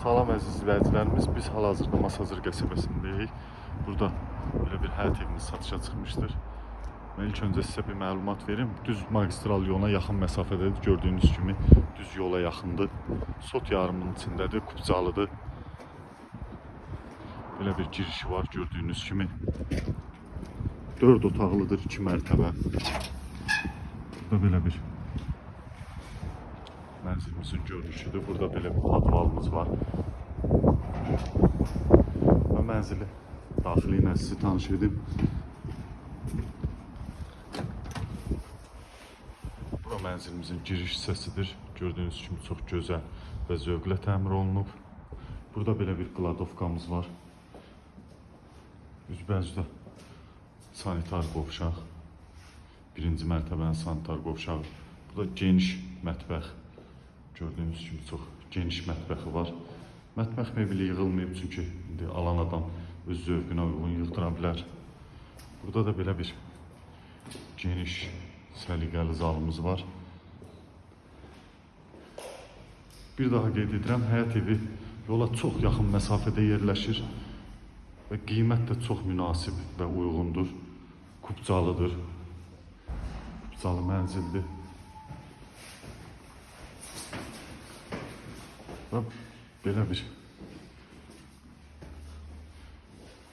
Salam əziz izləyicilərimiz, biz hal-hazırda Masazır qəsəbəsindəyik. Burada belə bir həyət evimiz satışa çıxmışdır. Mən ilk öncə sizə bir məlumat verim. Düz magistral yola yaxın məsafədədir. Gördüyünüz kimi düz yola yaxındır. Sot yarımının içindədir, kupcalıdır. Belə bir girişi var gördüyünüz kimi. 4 otaqlıdır, 2 mərtəbə. Burada belə bir mənzilimizin görünüşüdür. Burada belə bir podvalımız var. Və mənzili daxili ilə sizi tanış edim. Bura mənzilimizin giriş hissəsidir. Gördüyünüz kimi çox gözəl və zövqlə təmir olunub. Burada belə bir qladovkamız var. Üzbəüzdə sanitar qovşaq. Birinci mərtəbənin sanitar qovşağı. Burada geniş mətbəx. Gördüyünüz kimi çox geniş mətbəxi var. Mətbəx mebeli yığılmayıb çünki indi alan adam öz zövqünə uyğun yığdıra bilər. Burada da belə bir geniş, səliqəli zalımız var. Bir daha qeyd edirəm, həyət evi yola çox yaxın məsafədə yerləşir və qiymət də çox münasib və uyğundur. Kupcalıdır. Kupcalı mənzildir. Və belə bir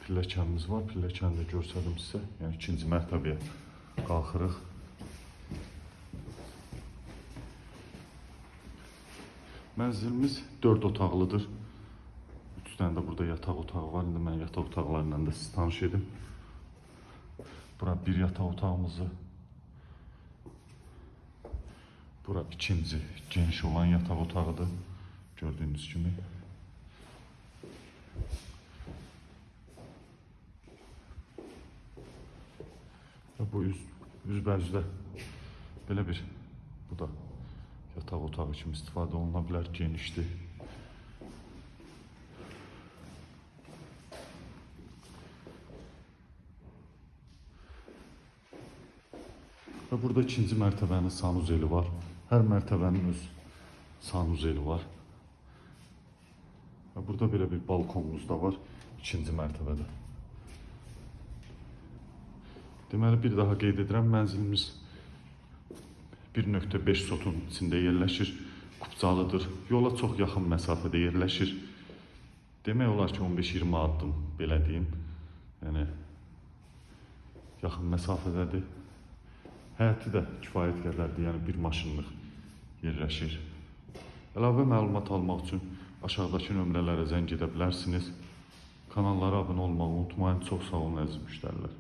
pilləkənimiz var. Pilləkəni də göstərdim sizə. Yəni ikinci mərtəbəyə qalxırıq. Mənzilimiz 4 otaqlıdır. 3 dənə də burada yataq otağı var. İndi mən yataq otaqları ilə də sizi tanış edim. Bura bir yataq otağımızı. Bura ikinci geniş olan yataq otağıdır. Gördüyünüz kimi. Və bu üzbəüzdə belə bir, bu da yataq otağı kimi istifadə oluna bilər, genişdir. Və burada ikinci mərtəbənin sanuzeli var. Hər mərtəbənin öz sanuzeli var. Və burada belə bir balkonumuz da var ikinci mərtəbədə. Deməli, bir daha qeyd edirəm, mənzilimiz 1.5 sotun içində yerləşir, kupcalıdır. Yola çox yaxın məsafədə yerləşir. Demək olar ki, 15-20 addım, belə deyim. Yəni, yaxın məsafədədir. Həyəti də kifayət qədərdir, yəni bir maşınlıq yerləşir. Əlavə məlumat almaq üçün aşağıdakı nömrələrə zəng edə bilərsiniz. Kanallara abunə olmağı unutmayın. Çox sağ olun əziz müştərilər.